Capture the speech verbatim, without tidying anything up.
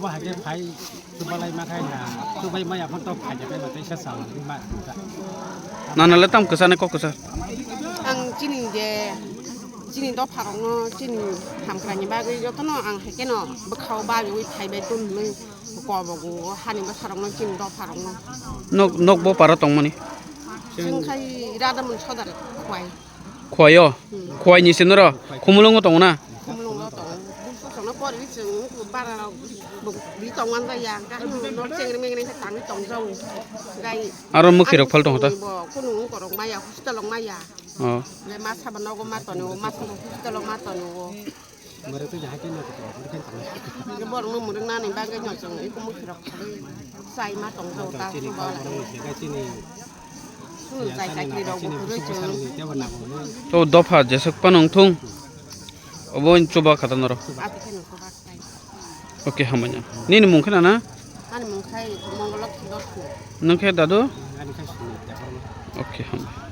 Abo hai khe phai, chubalai ma khai na, chubai maya phano tok phai khe ma tei sa sa ma. Nana le tam kwsa ne kok kwsa. Ang chini je, chini dopha rokno, chini hamkrai ni bagwi jotono ang hai kheno bwkhao babiwi phai bai tong hinwi kobogo hani bwsa rokno, chini dopha rokno. Nok, nok bo para tongmani? Chwng khai Radhamohon Sodar Khwai. Khwai o? Hmm. Khwai ni se noro? Khumulwngo tongo na? Khumulwngo tongo. Bwswk tongna pori chwng bara rok bi tongman jaya. Gari no chengri mengri khe tangwi tongjago. Gai aro mwkhwi rok phal tongo ta? Bo kunu wngkorok maya, hostel rok maya. Oh. Gai masa bo nogo ma tongo, masa bo hostel rok ma tongo. Borokno mwrwknani bagwi no chwng eko mwkhwirok khagwi chai ma tongjago ta chuba lai. Chini chai chakri rok bo kwrwi chwng. To dopha jeswk phano wngthung. Obo chuba kha ta norok. Ati kheno chuba khai. Okay, hambai. Nini mung khe nana? Ani mung khai Mongolok Lotku. Nung khe dadu? Okay, hambai.